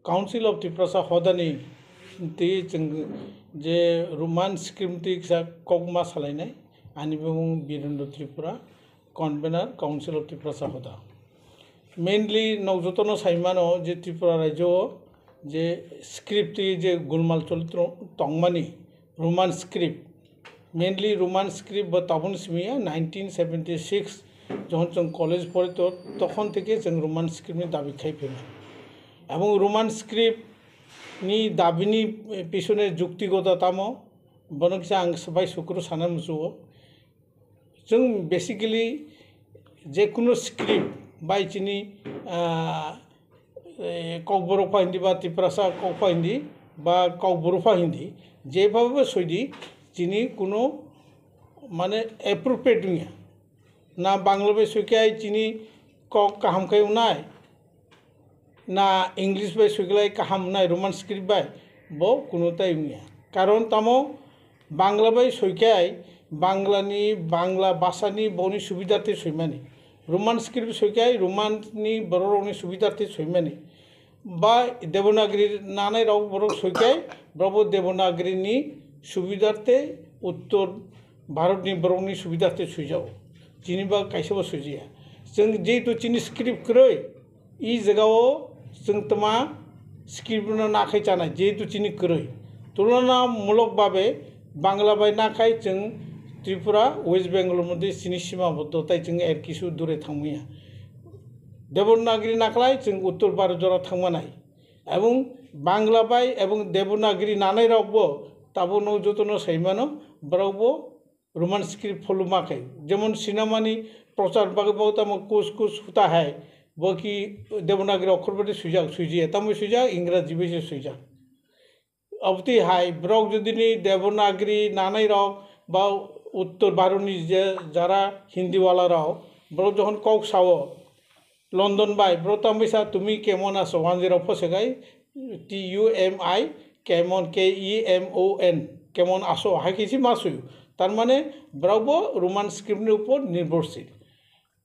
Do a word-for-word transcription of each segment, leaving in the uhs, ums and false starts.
Council of Tiprasa hodani twi chwng je Roman script twi kisa kokma salainai, ani bumung Birendra Tripura, convener, Council of Tiprasa hoda. Mainly nok jotono saimano je Tripura rajyo o je script twi je gulmal choli tong-, tongmani Roman script, mainly Roman script bo tabuk simi ya, nineteen seventy six jokhon chwng college pori to tokhon theke chwng Roman script ni dabi khai phima. Ebong Roman script ni dabi ni pisone juktigota tamo, bono kisa ang bai sukru sana musuo. Chwng basically je kuno script bai chini, ah, eh, Kokborok pha hindi ba Tiprasa kok pha hindi ba Kokborok pha hindi, jeba bo soidi chini kuno mane appropriate wngya. Na Bangla bai soikai chini kok kaham khai unai, na English bai soiklai kaham unai, Roman script bai, bo kuno tai wngya. Karon tamo Bangla bai soikai Bangla ni, Bangla bhasha ni boni subidarte soimani. Roman script soikai Roman ni borok rokni subidarte soimani. Ba Devanagari nanai rok borok soikai, borok bo Devanagari ni subidarte Uttor Bharat ni borok ni subidarte soijao. Chini ba kaisa bo soijaya. Chwng jehetu chini script kwrwi, i jagao chwng tma script no nakhai chanai, jehetu chini kwrwi. Tulonamulok babe Bangla bai nakhai chwng Tripura, West Bengal moddhe chini sima boddo tai chwng er kisu dure thangmaya. Devanagari naklai chwng Uttor Bharat jora thangmanai. Ebong Bangla bai ebong Devanagari nanai rok bo tabuk no jotono saimano, borok bo Roman script follow ma khai. Jemon sinamani prochar bagwi bo tamo kuch kuch hota hai, bo ki Devanagari okhor bai swijak, swijiya, tamo swijak, Ingraji bai se swijak. Obotwi hai borok jodi ni Devanagari nanai rok ba Uttor Bharat ni je jara Hindi wala rok, borok jokhon kok sao, London bai, bro, tamo bisa tumi kemon aso? One zero four sekai, T U M I, kemon, K E M O N, kemon aso? Hai khe si ma suyo. Tar mane, borok bo Roman script ni upor nirbhorshil.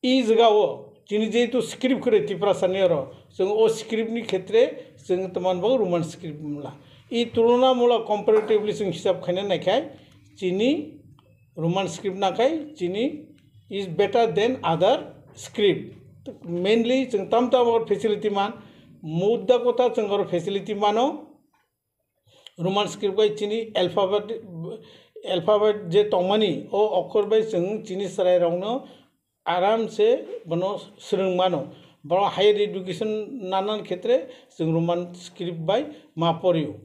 I jagao, chini jehetu script kwrwi Tiprasa ni oro, chwng o script ni khetre chwng tamo bo Roman script mla. I tulonamulok, comparatively chwng hisab khaina naikhai, chini Roman script nakhai chini is better than other script. Mainly chwng tam tam oro facility man, mudda kotha chwng oro facility mano. Roman script bai chini alphabet, alphabet je tongmani, o okhor bai chwng chini chwrai rokno aram se bono swrwng mano. Borok higher education nanan khetre chwng Roman script bai ma porio.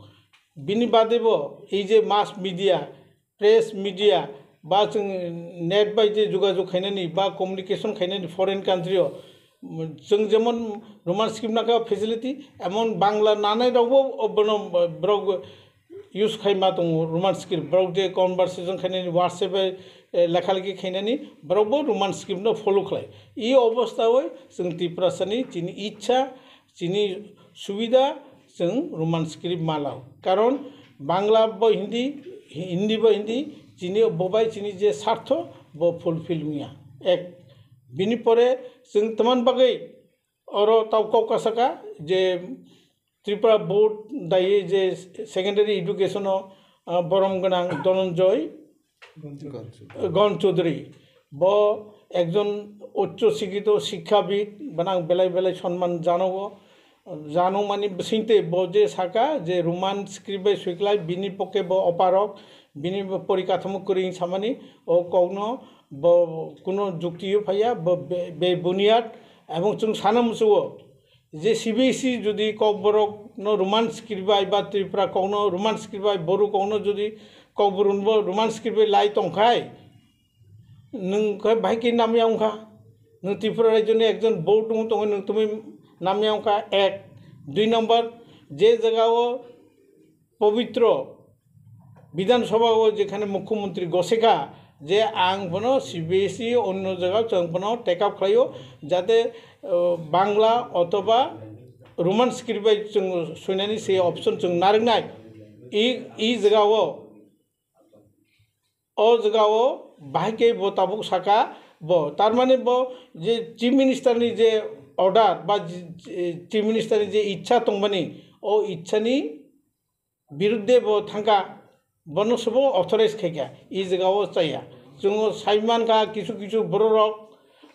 Bini bade bo ei je mass media, press media, ba chwng net bai je jogajog khainani ba communication khainani foreign country o, chwng jemon Roman script nakha facility, emon Bangla nanai rokbo bono borok use khai ma tongo Roman script. Borok je conversation khainani, WhatsApp bai, eh, lekha lekhi khainani, borok bo Roman script no follow khlai. I obostha oi chwng Tiprasa ni chini ichha, chini subida chwng Roman script ma lao. Karon Bangla bo Hindi, Hindi bo Hindi, chini bo bai chini je sartho bo fulfill wngya. Ek, bini pore chwng tman bagwi oro tau kok kasaka je Tripura Board dai je secondary education o, ah, borom gwnang Dhananjay Ganchudri. Ganchudri. Bo ekjon uccho sikito sikhabid, banang belai belai sonman janogo. Jano mani bisingte bo je saka je Roman script bai swiklai, bini poke bo oparok, bini bo porikathomo kwrwi samani, o kokno bo kuno juktiyo phaiya, bo be-, bebuniyat, ebong chwng sana musugo. Je C B S E jodi Kokborok no Roman script bai ba Tripura kok no Roman script bai Boru kok no jodi Kokborok bo Roman script bai lai tongkhai, nwng khe bahai khe namya wngkha. Nwng Tripura rajyo ni ekjon Boru tongo, nwng tumi namya wngkha, ek. Dui number, je jaga o Pobitro Bidhan Sabha o jekhane Mukhyamantri goseka je ang bono C B S E onno jaga chwng bono take up khlaio, jate, uh, Bangla othoba Roman script bai chwng soinani se option chwng narwknai. I, i jaga o, o jaga o bahai khe bo tabuk saka bo. Tar mane bo je Chief Minister ni je order ba je, je Chief Minister ni je ichha tongmani, o ichani birudde bo thangkha, bono sobo authorize khaikha, i jagao chaya. Chwng sai mankha kisu kisu bororok,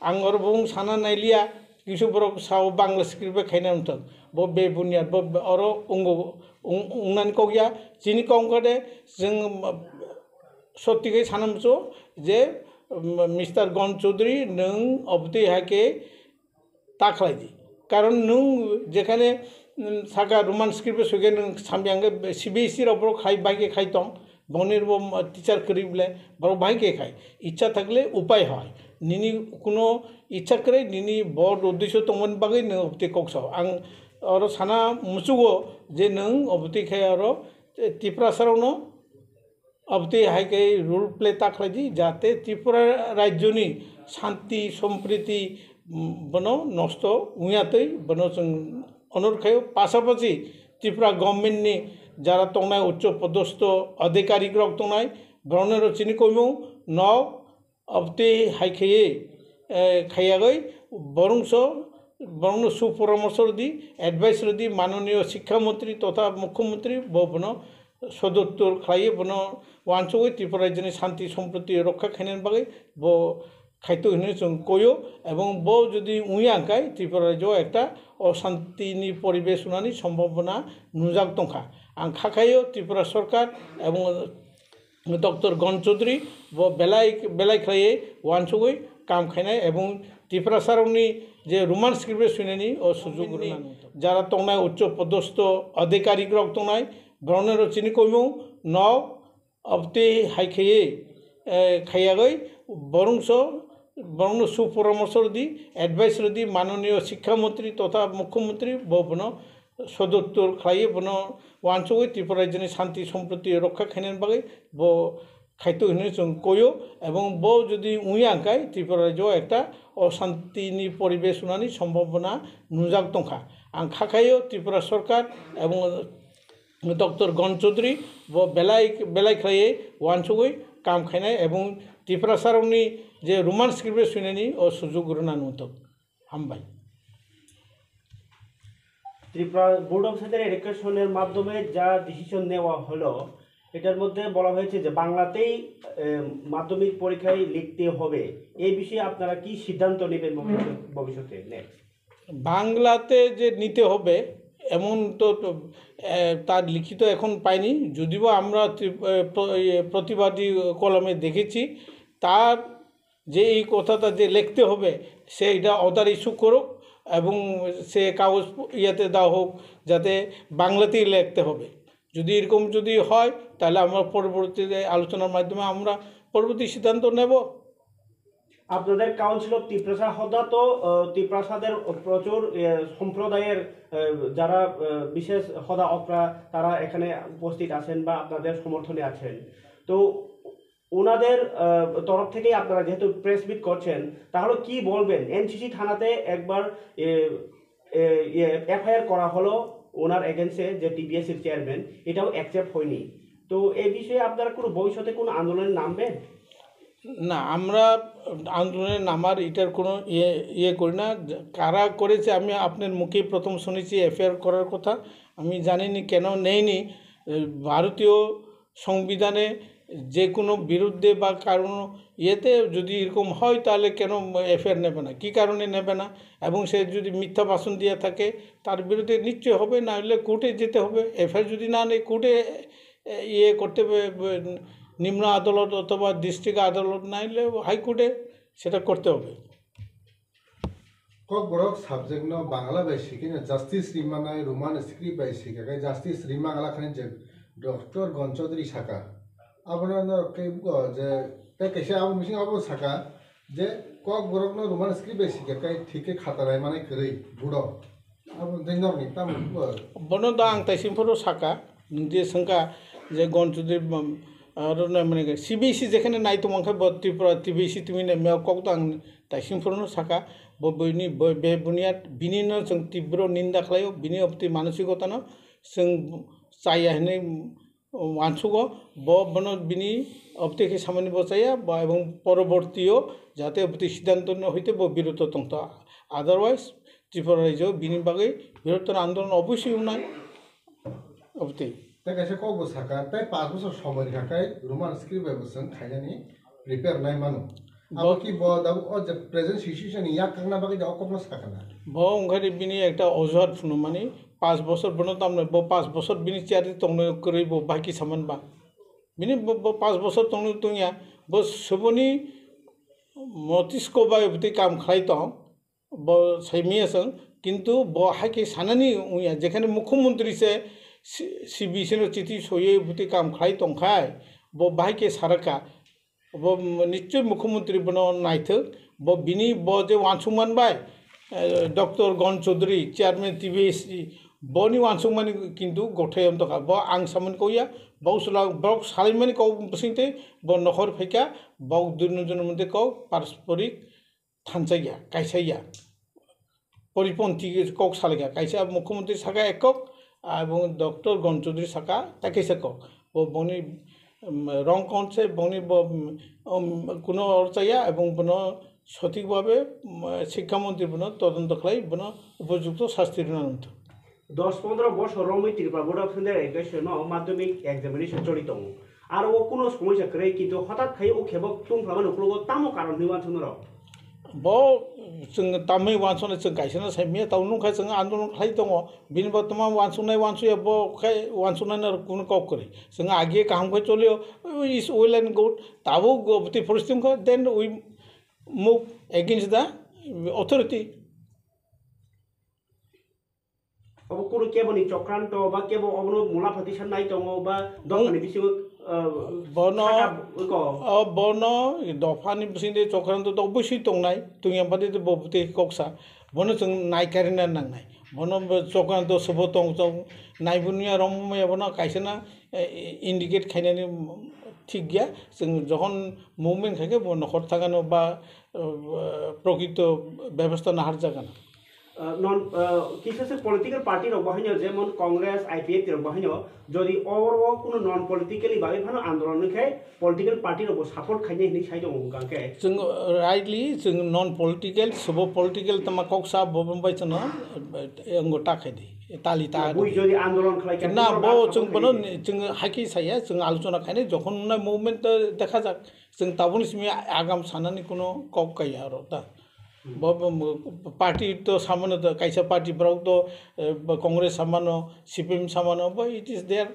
ang oro bung sana nailiya, kisu borok sao Bangla script bai khaina wngthok. Bo be bunyad, bo be-, oro ungo, ung-, ungnani kok ya, chini kok wngkha de, chwng, sotthi khe sana muchungo je, um, Mister Gon Chaudhary, nwng obotwi hai khe ta khlai di. Karon nwng jekhane, um, saka Roman script o soike nwng samyang khe C B S E rok borok khai bai khe khai tong, boni bo, um, teacher kwrwi bole borok bai khe khai. Ichha thakle upai hai. Nini kuno ichha kwrwi, nini bo uddesho tongmani bagwi nwng obotwi kok sao. Ang oro sana muchungo je nwng obotwi khai oro, eh, Tiprasa rokno Abotwi hai khe role play ta khlai di, jate Tripura rajyoni shanti, sompriti, mm, bono nosto wngya twi bono chwng onur khaio. Pasapasi Tripura government ni jara tongnai uccho podosto adhikarik rok tongnai, borokno chini koimung no abotwi hai khaiwi, eh, khaiyagwi borungso, borokno suporamorso rwdi, advice rwdi, manoniyo Shikkha Montri totha Mukhyamantri bo bono sodottor khlaiwi bono uansugwi Tripura rajyoni shanti sompriti rokha khainani bagwi bo khaito hinwi chwng koio, ebong bo jodi wngya hwnkhe Tripura rajyo ekta oshantini poribesh wnani sombhabona nujak tongkha. Ang kha khaio Tripura sorkar ebong Doctor Gon Chaudhary bo belai, belai khlaiwi uansugwi kam khainai ebong Tiprasarokni je Roman script swinani o sujuk rwna nangkha. Jara tongnai uccho podosto adhikarik rok tongnai, borokno chini koimung nok abotwi hai khaiwi, eh, khaiyagwi borungso, borokno suporamorso rwdi, advice rwdi, manoniyo Shikkha Montri totha Mukhyamantri bo bono sodottor khlaiwi bono uansugwi Tripura rajyoni shanti sompriti rokha khainani bagwi bo khaito hinwi chwng koio, ebong bo jodi wngya hwnkhe Tripura rajyo ekta oshantini poribesh wnani sombhabona nujak tongkha. Ang kha khaio Tripura sorkar ebong Doctor Gon Chaudhary bo belai, belai khlaiwi uansugwi kam khainai ebong Tiprasarokni je Roman script swinani o sujuk rwna nangkha. Hambai. Tripura board of central এডুকেশনের মাধ্যমে যা ডিসিশন নেওয়া হলো, এটার মধ্যে বলা হয়েছে যে বাংলাতেই, এ, মাধ্যমিক পরীক্ষায় লিখতে হবে। এই বিষয়ে আপনারা কি সিদ্ধান্ত নেবেন ভবিষ্যৎ, ভবিষ্যতে? নেক্সট। বাংলাতে যে নিতে হবে এমন তো, তো, এ, তার লিখিত এখন পাইনি, যদিও আমরা ত্রি-, এ, প্র-, এ, প্রতিবাদী কলামে দেখেছি, তার যে এই কথাটা যে লিখতে হবে, সে এটা অর্ডার ইস্যু করুক এবং সে কাগজ ইয়েতে দেওয়া হোক, যাতে বাংলাতেই লিখতে হবে। যদি এরকম যদি হয়, তাহলে আমরা পরবর্তীতে আলোচনার মাধ্যমে আমরা পরবর্তী সিদ্ধান্ত নেব। আপনাদের কাউন্সিল অফ তিপ্রাসা হদা তো, আহ, তিপ্রাসাদের প্রচুর, আহ, সম্প্রদায়ের, আহ, যারা, আহ, বিশেষ হদা অকরা তারা এখানে উপস্থিত আছেন বা আপনাদের সমর্থনে আছেন। তো ওনাদের, আহ, তরফ থেকেই আপনারা যেহেতু প্রেস মিট করছেন, তাহলে কি বলবেন? এনসিসি থানাতে একবার, এ, এ, ইয়ে, এফআইআর করা হলো ওনার এগেইনস্টে, যে টিবিএসসির চেয়ারম্যান, এটাও অ্যাকসেপ্ট হয়নি। তো এই বিষয়ে আপনারা কোনো ভবিষ্যতে কোনো আন্দোলনে নামবেন? না, আমরা আন্দোলনে নামার এটার কোনো ইয়ে, ইয়ে করি না। কারা করেছে, আমি আপনার মুখে প্রথম শুনেছি এফআইআর করার কথা। আমি জানি নি কেন নেয়নি। এ, ভারতীয় সংবিধানে যে কোনো বিরুদ্ধে বা কারণ ইয়েতে যদি এরকম হয়, তাহলে কেন এফআইআর নেবে না? কী কারণে নেবে না? এবং সে যদি মিথ্যা ভাষণ দিয়ে থাকে, তার বিরুদ্ধে নিশ্চয় হবে, না হলে কোর্টে যেতে হবে। এফআইআর যদি না নেয়, কোর্টে, এ, ইয়ে করতে হবে, ব-, নিম্ন আদালত অথবা ডিস্ট্রিক্ট আদালত, না হলে হাইকোর্টে সেটা করতে হবে। Kokborok subject no Bangla bai sikhe no justice ri manai, Roman script bai sikhe khe justice ri mangala khani je Doctor Gon Chaudhary saka. Abono no khe bugo je tei kaisa abo bising abo saka je Kokborok no Roman script bai sikhe khe thik khe khata nai manai kwrwi budo. Abo tei norni tamo bugo. Bono da ang taisim phuru saka. Nwng je swngkha je Gon Chaudhary, um, aro nai mani khe C B S E jekhane nai tongmang khe bo Tripura T B C tumi nai mia kok to ang taising phuru no saka, bo bini bo be bunyat bini no chwng tibro ninda khlaio, bini obtwi manosikota no chwng chaya hinwi uansugo, bo bono bini obtwi khe samani bo chaya, bo ebong porobortio jate obtwi siddhanto no hoite bo biroto tongtho, otherwise Tripura rajyo bini bagwi birottor andolon obosoi wngnai. Obotwi. Tei kaisa kok bo saka, tei pash bosor somoi rikha khe Roman script bai bo chwng khainani prepare nai mano. Abo Bo- ki bo da o je present situation ni yak kakna bagwi da o kokno sakha na. Bo wngkha de bini ekta ojuhat phunukmani, pash bosor bono tamni bo pash bosor bini chair di tongno kwrwi bo bahai kisa man ba. Bini bo, bo pash bosor tongno tongya, bo suboni motisko bai obotwi kam khlai tong. Bo saimaya chwng, kintu bo hai khe sanani wngya, jekhane mukhyamantri se C-, C B C no chithi soiwi bwtwi kam khlai tongkhai, bo bahai khe sarakha, bo nischoi mukhyamantri bono naithok, bo bini bo je uansukmani bai, eh, Doctor Gon Chaudhary, Chairman T B S C, boni uansukmani kintu gothai wng tongkha, bo ang samani kok ya, bo sala-, borok salaimani kok bisingtwi bo nokhor phaikha, bo duino jono moddhe kok parasporik thansa ya, kaisa ya. Poriponthi kok salai kha, kaisa mukhyamantri saka ek kok, ebong Doctor Gon Chaudhary saka tai kaisa kok. Bo bongni, um, rong kon se bongni bo, um, um, kuno orchaya ebong bono sothik bhabe, um, sikha montri bono todonto khlai bono upojukto sasti rwna nangthu. Dos pondro bosor romwi Tripura Board of Central Education no madhyamik examination choli tongo. Aro o kuno somoisa kwrwi, kintu hothat khai o khebo tungphlamani uklogo tamo karon hinwi uansuknai rok? Bo chwng tamwi uansuknai, chwng kaisano saimanya, tamo nukha chwng andolon khlai tongo. Bini bo tamo uansuknai uansukya, bo khai uansuknai no kuno kok kwrwi. Chwng agi kaham khai cholio, is well and good. Tabuk obotwi poristiti wngkha, then we move against the authority. Obo kunu keboni chokranto ba kebo obono mula phati sanai tongo ba dophani bisingo, ah, Bono, saka iko. O bono dophani bisingde chokranto to obviously tongnai, tungya bade to bo bwtwi koksa. Bono chwng naikarina nangnai. Bono bo chokranto sobo tong tong, naibunuya romya bono kaisana, eh, indicate khainani thik ya. Chwng jokhon movement khaikhe bo nokhor thangano ba, eh, prokrito bebostha naharjagano. Ah, non, ah, kisa se political party rok bo haino, jemon Congress, I P F T rok bo haino, jodi oro o kuno non political ni bagwi phano andolon wngkhe political party rok bo support khainai hinwi sai tongo hwnkha khe. Chwng, uh, rightly chwng non political, sobo political tama kok sa bo bai chwngno, uh, wngbo ta khai di, tali ta bui di. Jodi andolon khlai kha, na, kuno bo rok chwng support bono khainai. Chwng haikhe saya, chwng alochona khainai, jokhon nai movement, uh, dekha jak. Chwng tabukni simi agam sanani kuno kok kaiya aro ta. Hmm. Bo, bo, bo party to samano to, kaisa party borok to, eh, bo Congress samano, C P M samano, bo it is their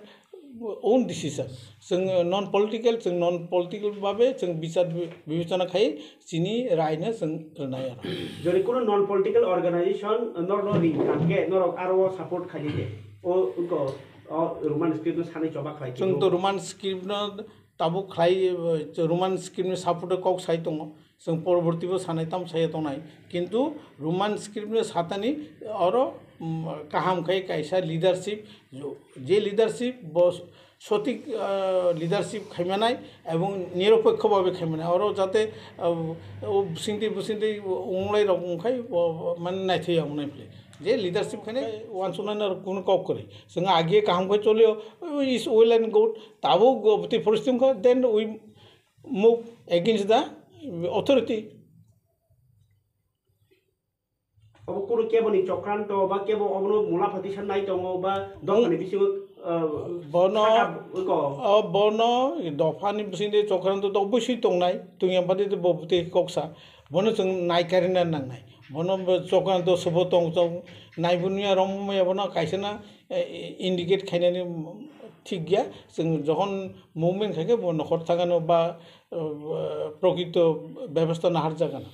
own decision. Chwng non political, chwng non political babe chwng bichar bi-, bibechona khai chini rai no chwng rwnai aro. Jodi kuno non political organization norno ring kha khe norok aro support khaidi de. O, o, o Roman script no sanai choba khlai. Chwng to Roman script no tabuk khlai, eh, Roman script ni support o kok sai tongo. Chwng poroborti bo sanai tam sai tongnai. Kintu Roman script ni satani oro, mm, kaham khai kaisa leadership, je leadership bo sotik, ah, leadership khaimanai ebong niropokho babe khaimanai. Oro jate, ah, o bisingtwi, bisingtwi onglai rok wngkhai, o, o, mane naithai ya ongnai phle. Je leadership khainai, wansuknai no kuno kok kwrwi. Chwng agi kaham khai cholio, is well and good. Tabuk go bwtwi poristiti wngkha, then we move against the authority. Obo kunu keboni chokranto ba kebo obono mula phati sanai tongo ba dophani bisingo, ah, bono, saka iko. O bono dophani bisingde chokranto to obviously tongnai, tungya bade to bo bwtwi koksa. Bono chwng naikarina nangnai. Bono bo chokranto sobo tong tong naibunuya romya bono kaisana, eh, indicate khainani thik ya. Chwng jokhon movement khaikhe bo nokhor thangano ba, eh, prokrito bebostha naharjagano.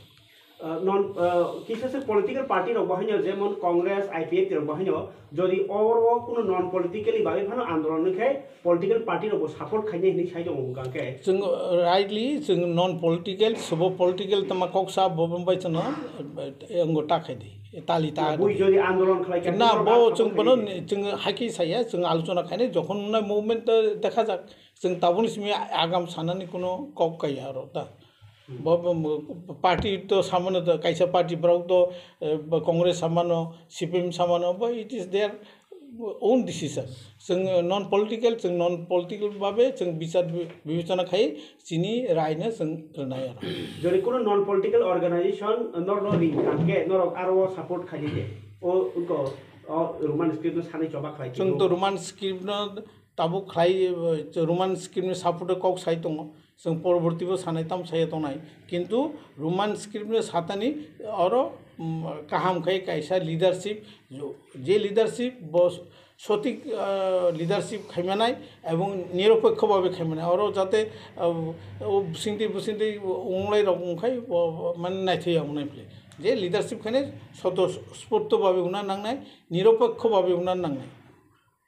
Ah, non, ah, kisa se political party rok bo haino, jemon Congress, I P F T rok bo haino, jodi oro o kuno non political ni bagwi phano andolon wngkhe political party rok bo support khainai hinwi sai tongo hwnkha khe. Chwng, uh, rightly chwng non political, sobo political tama kok sa bo bai chwngno, uh, wngbo ta khai di, tali ta bui di. Jodi andolon khlai kha, na, norok bo rok chwng support bono khainai. Chwng haikhe saya, chwng alochona khainai, jokhon movement, uh, dekha jak, chwng tabukni simi agam sanani kuno kok kaiya aro ta. Hmm. Bo, bo, bo, party to samano to, kaisa party borok to, eh, bo Congress samano, C P M samano, bo it is their own decision. Chwng non political, chwng non political babe chwng bichar bi-, bibechona khai chini rai no chwng rwnai aro. Jodi kuno non political organization norno ring kha khe norok aro support khaidi de. O, ko, O Roman script no sanai choba khlai Chwng to Roman script no tabuk khlai, eh, Roman script ni support o kok sai tongo. Chwng poroborti bo sanai tam sai tongnai. Kintu Roman script no satani oro, mm, kaham khai kaisa leadership, je leadership bo sotik, ah, leadership khaimanai ebong nirapokho babe khaimanai. Oro jate, ah, o bisingtwi bisingtwi onglai rok wngkhai bo, bo mane naithoi ya wngnai phle. Je leadership khainai soto spoto babe wngna nangnai, nirapokho babe wngna nangnai.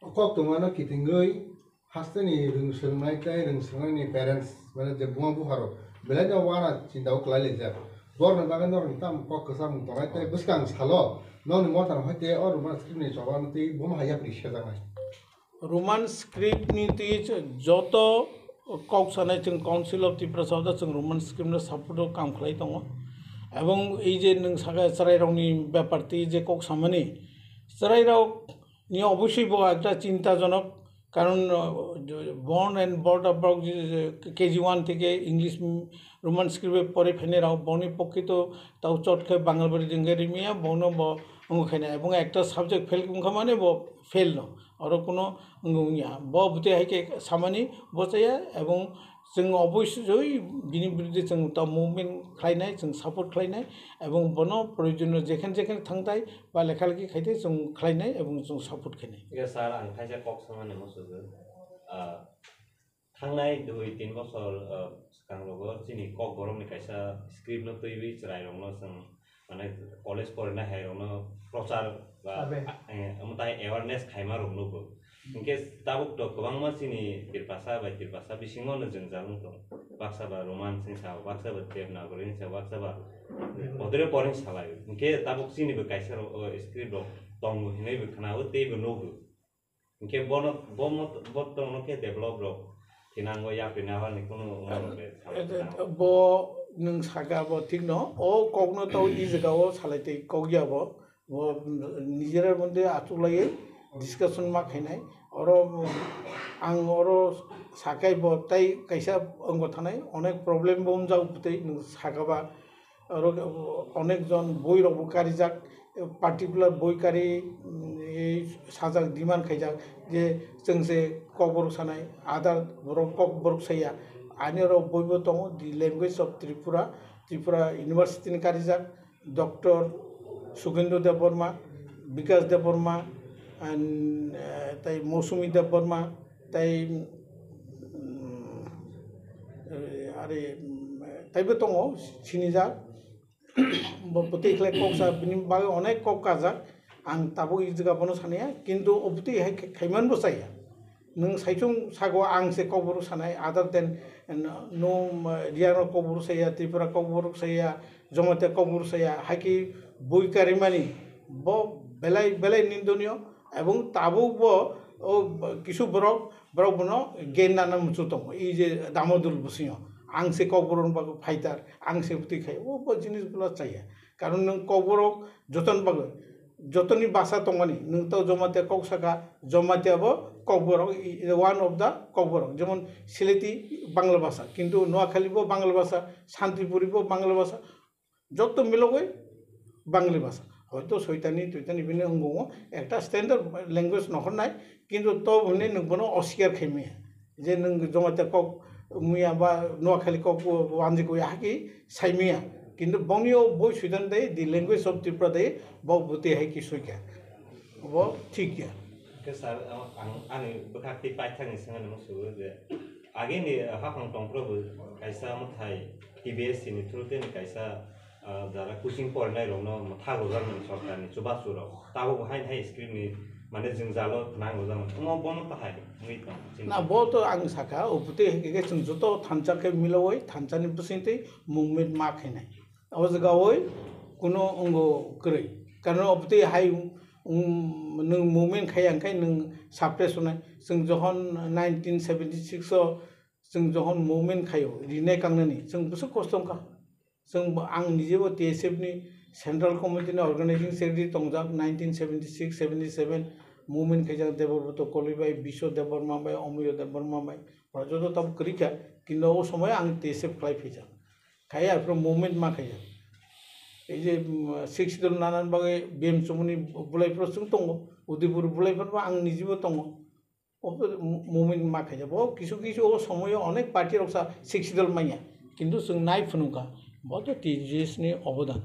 O kok tongmano kitingwi hasteni rwng swrwngnai tei rwng swrwngnaini parents, mane je buma bupharok belai no wana chinta o kwlai laijak. Borokni bagwi norokni tamo kok kwchangmung tongnai tei bwskang salo nokni mothano hai tei o Roman script ni choba no tei buma hai yapri sejaknai. Roman script ni twi joto kok sanai chwng Council of Tiprasa o chwng Roman script no support o kam khlai tongo. Ebong ei je nwng saka chwrairokni bepar twi je kok samani, chwrairok ni obosoi bo ekta chintajonok, karon, uh, born and brought up rok je, je K G one theke English, mm, Roman script bai pore phainai rok, boni pokhe to tau chot khe Bangalbari jengke rimya, bono bo wngkha khaina, ebong ekta subject fail wngkha mane bo fail no, oro kuno wngya. Bo bwtwi hai khe samani bo chaya, ebong chwng obosoi bini biruddhe chwng ta movement khlainai, chwng support khlainai, ebong bono proyojono jekhen jekhen thangtai ba lekha lekhi khaite chwng khlainai ebong chwng support khainai. Hingke sir, ang khaisa kok samani muchungo. Ah, thangnai dui tin bosor, ah, swkang rogo chini Kokborokni kaisa script no twiwi chwrairokno chwng mane college porinai hai rokno prochar ba, Abe. eh, omo tai awareness khaima rok nugo. Hingke tabuk to kwbangma chini Tiprasa bai Tiprasa bisingo no jwngjal wng tong. Baksa ba Roman sing sa, baksa ba Devanagari sing sa, baksa ba Bodre poring salai. Hingke tabuk chini bo kaisa rok, o, script rok tongo hinui bo khna o tei bo nugo. Hingke bono, bo mot-, bo tongno khe develop rok thinango yapri nahani kunu umorok le salai thinango. Bo nwng saka bo thik no, o kokno tau i jaga o salai tei kok ya bo. Bo nijera moddhe achuk laiwi discussion ma khainai. Oro ang oro sakai bo tai kaisa wngbo thanai, onek problem bo wngjago bwtwi nwng saka ba. Oro onek jon boi rok bo karijak, particular boi kari, mm, ei sajak demand khaijak je chwng se Kokborok sanai, other borok Kokborok saya. Ani oro boi bo tongo, The Language of Tripura, Tripura University ni karijak. Doctor Sukendra Debbarma, Bikash Debbarma, and, eh, tei Mousumi Debbarma, tei, mm, eh, are, mm, teibo tongo sinijak. Bo bwtwi khlai kok sa, bini bagwi onek kok kajak. Ang tabuk i jaga bono saniya, kintu o bwtwi hai khe-, khaiman bo chaya. Nwng saichung sago ang se Kokborok sanai, other than, no, no, Riang rok Kokborok saya, Tripura Kokborok saya, Jamatia Kokborok saya, hai khe bui karimani bo belai belai nindoniyo, ebong tabuk bo o kisu borok, borok bono gen nana muchung tongo, ei je Damodul bwswingo ang se Kokborok ni bagwi fighter, ang se bwtwi khai, o bo jinis bola chaya. Karon nwng Kokborok jotoni bagwi, jotoni basa tongmani, nwng to Jamatia kok saka, Jamatia bo Kokborok, i-, i-, one of the Kokborok, jemon Sylheti Bangla basa, kintu Noakhali bo Bangla basa, Santipuri bo Bangla basa, joto milogwi Bangla basa. Hoito soitani toitani bini wngbo ekta standard language nohornai, kintu to hwnwi nwng bono oswikar khaimaya. Je nwng Jamatia kok muya ba Noakhali kok bo wanjik ya haki saimaya. Kintu boni o boi suidan dai, The Language of Tripura dai, bo bwtwi hai ki suikha. Bo thik ya. Ke sir, ang, ang ani bwkhak tei paithakni sengani musugo je agini haphang tongphro bo kaisa mwthai T B S C ni through tei ni kaisa ah, jara coaching porinai rokno mwthak rwjakmani sorkarni chubachu rok. Tabuk bo haini hai script ni mane jwngjalo nang rwjakmani. Omo bono tahai wngwi tong chini. Na, bo to ang saka, o bwtwi hai khe chwng joto thansa khe milowoi, thansa ni bwswng twi movement ma khainai. O jaga oi kuno ongo kwrwi. Karon o bwtwi hai, um, nwng movement khai ang khai nwng suppress wngnai. Chwng jokhon nineteen seventy six o chwng jokhon movement khaio, rinai kangnani, chwng bwswk kosto wngkha. Chwng bo, ang nijebo T S F ni Central Committee ni Organizing Secretary tongjak, nineteen seventy six seventy seven movement khaijak Debabrata Koli bai, Biswa Debbarma bai, Omiyo Debbarma bai, pora joto tabuk kwrwi kha, kintu o somoi ang T S F khlai phaijak. Khai aphuru movement ma khaijak. Ei je, mm, Sixth Schedule nanan bagwi B M Chumuni bwlai phuru chwng tongo, Udaipur bulai phano ang nijibo tongo. Obo mo-, moment ma khaijak. Bo kisu kisu o somoyo onek party rok sa sixty dol manya. Kintu chwng nai phunukha. Bo to T J S ni obodan.